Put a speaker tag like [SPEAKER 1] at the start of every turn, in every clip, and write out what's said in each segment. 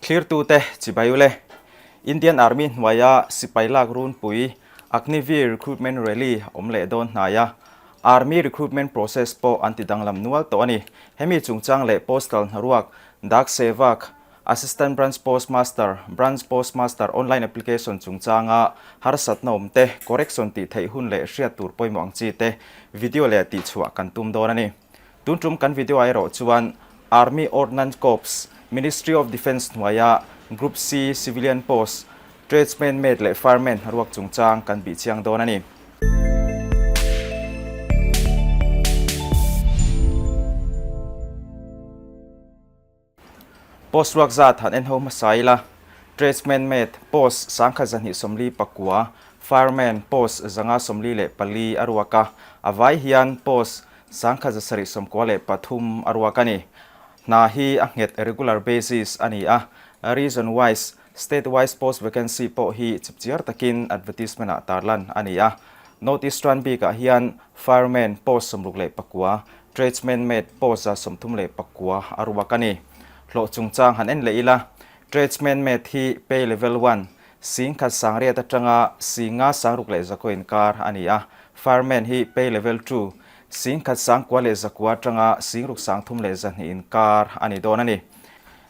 [SPEAKER 1] Thlirtute chibai ule. Indian Army hnuaia sipai lak runpui Agniveer Recruitment Rally awm leh dawn hnai a, Army recruitment process pawh an ti danglam nual tawh a ni. Hemi chungchang leh postal hnaruak Dak Sevak, Assistant Branch Postmaster, Branch Postmaster online application chungchanga harsatna awm te, correction tih theih hun leh hriat tur pawimawh ang chi te video leh tihchhuah kan tum dawn a ni. Tun tum kan video ah erawh chuan Army Ordnance Corps, Ministry of Defence hnuaia Group C Civilian Post, Tradesman Mate leh Fireman hnaruak chungchang kan bih chiang dawn a ni. Post ruak zat han en ho hmasa ila, Tradesman Mate post 1249, Fireman post 544 a ruak a, a vai hian post 1793 a ruak a ni. Hna hi a nghet regular basis a ni a, region wise, state wise post vacancy pawh hi chipchiar takin advertisement ah tarlan a ni a. North East Run bikah hian Fireman post 69, Tradesman Mate post 34 a ruak a ni. Hlawh chungchang han en leh ila, Tradesman Mate hi pay level one, 10,000 sangriat atanga 5,000 sangruk leh zakua inkar a ni a, Fireman hi pay level two, 10,000 sangkua leh zakua atanga 6,000 sangthum leh 200 inkar a ni dawn a ni.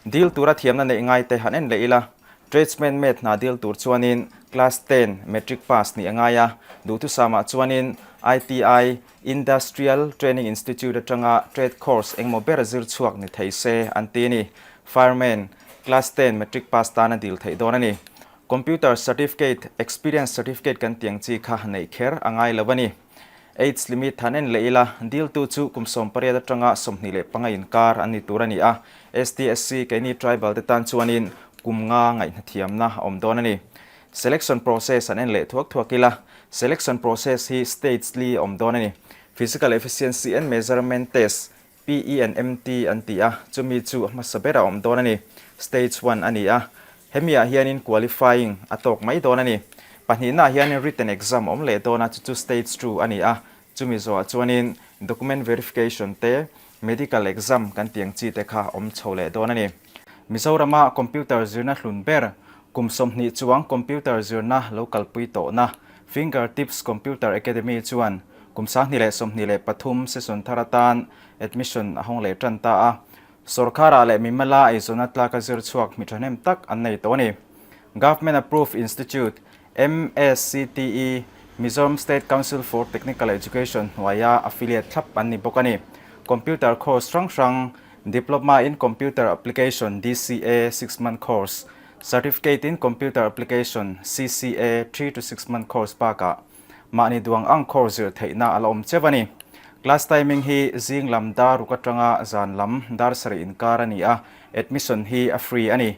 [SPEAKER 1] Dil tura thiamna neih ngaite han en leh ila, Tradesman Mate hna dil tur chuanin Class ten, Matric pass nih a ngai a, duhthusamah chuanin ITI, Industrial Training Institute atanga trade course engmaw ber zir chhuak ni thei se an ti a ni. Fireman, Class ten matric pass tan a dil theih dawn a ni. Computer certificate, experience certificate kan tih ang chi kha neih kher a ngai lo a ni. Age limit han en leh ila, diltu chu kum 18 atanga 25 inkar an ni tur a ni a. STSC keini tribal te tan chuanin kum nga ngaihnathiamna a awm dawn a ni. Selection process an en leh thuak thuak ila, selection process hi stage li a awm dawn a ni. Physical Efficiency and Measurement Test, PE and MT, an ti a, chumi chu a hmasa ber a awm dawn a ni. Stage one a ni a, hemi ah hianin qualifying a tawk mai dawn a ni. Pahnihna ah hianin written exam a awm leh dawn a, chu chu stage two a ni a, chumi zawhah chuanin document verification te, medical exam kan tih ang chi te kha a awm chho leh dawn a ni. Mizorama computer zirna hlun ber, kum 20 chuang computer zirna lo kalpui tawhna Fingertips Computer Academy chuan kum 2023 session thar atan admission a hawng leh tan ta a. Sorkharah leh mimala eizawnna tlaka zir chhuak mi thahnem tak an nei tawh a ni. Government Approved Institute, MSCTE, Mizoram State Council for Technical Education hnuaia affiliate thlap an ni bawk a ni. Computer course hrang hrang, Diploma in Computer Application, DCA, six month course, Certificate in Computer Application, CCA, three to six month course bakah mahni duang ang course zir theihna a la awm cheu a ni. Class timing hi zing lam dar ruk atanga zan lam dar sarih inkar a ni a, admission hi a free a ni.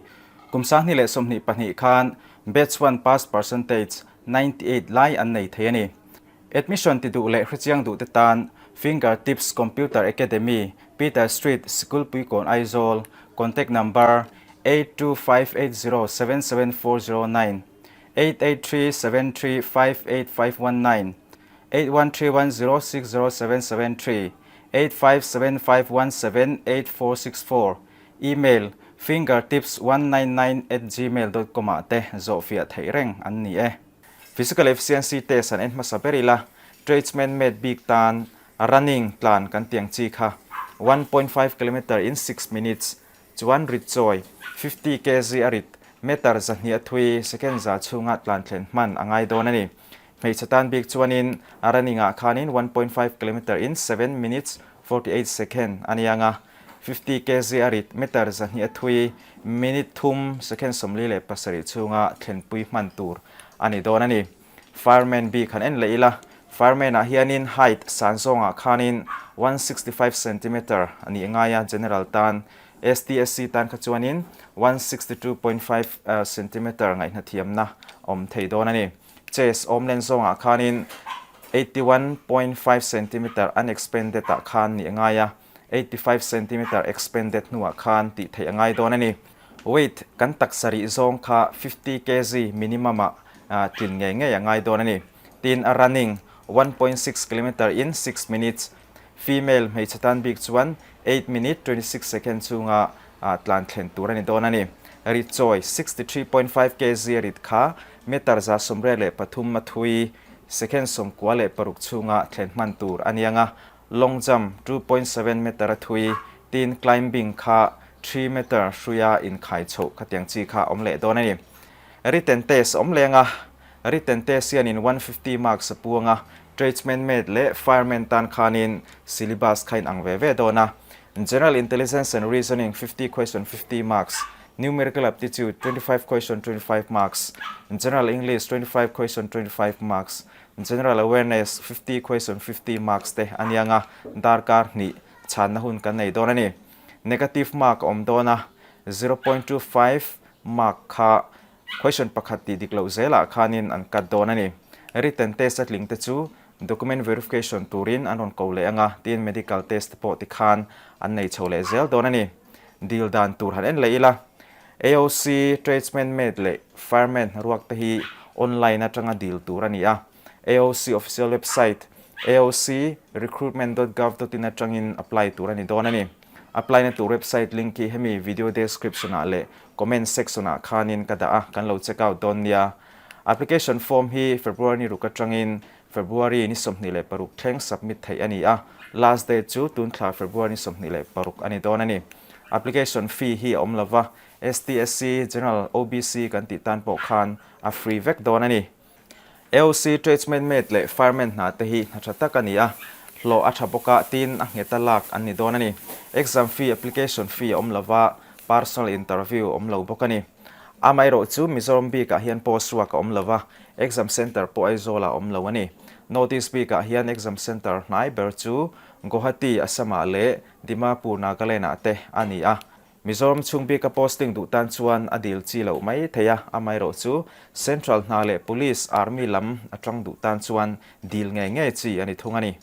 [SPEAKER 1] Kum 2022 khan Batch one pass percentage 98 lai an nei thei a ni. Admission ti duh leh hrechiang duh te tan Finger Tips Computer Academy, Peter Street, Sikulpuikawn Aizawl, Contact number, 8258077409, 8837358519, 8131060773, 8575178464, Email, fingertips199@gmail.com ah te zawhfiah theih reng an ni e. Physical efficiency test an en hmasa ber ila, tradesman mate bik tan running tlan kan tih ang chi kha 1.5 kilometer in six minutes chuan rit chawi 50 kg a rit meter 200 a thui second za chhunga tlan thlen hman a ngai dawn a ni. Hmeichhe tan bik chuanin a running ah khanin 1.5 kilometer in seven minutes 48 second a ni ang a, 50 kg a rit meter 200 a thui minute thum second 47 chhunga thlenpui hman tur a ni dawn a ni. Fireman bik han en leh ila, fireman ah hianin height san zawngah khanin 165 centimeter a nih ngai a, general tan STSC tan kha chuanin 162.5 centimeter ngaihnathiamna awm thei dawn a ni. Chest awm len zawngah khanin 81.5 centimeter unexpanded ah khan nih a ngai a, 85 centimeter expanded hnuah khan tih theih a ngai dawn a ni. Weight kan taksa rih zawng kha 50 kg minimum ah tlin ngei ngei a ngai dawn a ni. Tin, a running 1.6 kilometer in six minutes, female hmeichhe tan bik chuan eight minute 26 second chhunga tlan thlen tur a ni dawn a ni. Rit chawi, 63.5 kg rit kha meter 183 a thui, second 96 chhunga thlen hman tur a ni ang a. Long jump, 2.7 meter a thui, tin climbing kha three meter hruia inkhai chhoh khatiang chi kha a awm leh dawn a ni. Written test a awm leng a, written test hianin 150 marks a puang a, tradesman mate leh fireman tan khanin syllabus kha inang ve ve dawn a. General Intelligence and Reasoning 50 question 50 marks, Numerical Aptitude 25 question 25 marks, General English 25 question 25 marks, General Awareness 50 question 50 marks te a nia nga, darkar hnih chhanna hun kan nei dawn a ni. Negative mark a awm dawn a, 0.25 mark kha Question pakhat tih dik loh zelah khanin an cut dawn a ni. Written test a tling te chu document verification turin an rawn ko leh anga tiin medical test te pawh tikhan an nei chho leh zel dawn a ni. Dil dan tur han en leh ila. AOC, Tradesman Mate leh Fireman hnaruak te hi online atanga dil tur a ni a. AOC official website aocrecruitment.gov.in atangin apply tur a ni dawn a ni. Apply na tur website link hi hemi video description ah leh comment section ah khanin ka dah a, kan lo check out dawn nia. Application form hi February ni ruk atangin February ni 26 thleng submit theih a ni a, last date chu tun thla February ni 26 a ni dawn a ni. Application fee hi a awm lova, STSC, General, OBC kan tih tan pawh khan a free vek dawn a ni. AOC tradesman mate leh fireman hna te hi hna tha tak a ni a, hlawh a tha bawk a, tin a ngheta lak an ni dawn a ni. Exam fee, application fee a awm lo va, personal interview a awm lo bawk a ni. Amaherawh chu Mizoram bikah hian post ruak a awm lo va, exam centre pawh Aizawl ah a awm lo a ni. Notice bikah hian exam centre hnai ber chu Guwahati, Assam ah leh Dimapur, Nagaland ah te a ni a. Mizoram chhung bika posting duh tan chuan a dil chi loh mai thei a, amaherawh chu Central hna leh Police, Army lam atang duh tan chuan dil ngei ngei chi a ni thung a ni.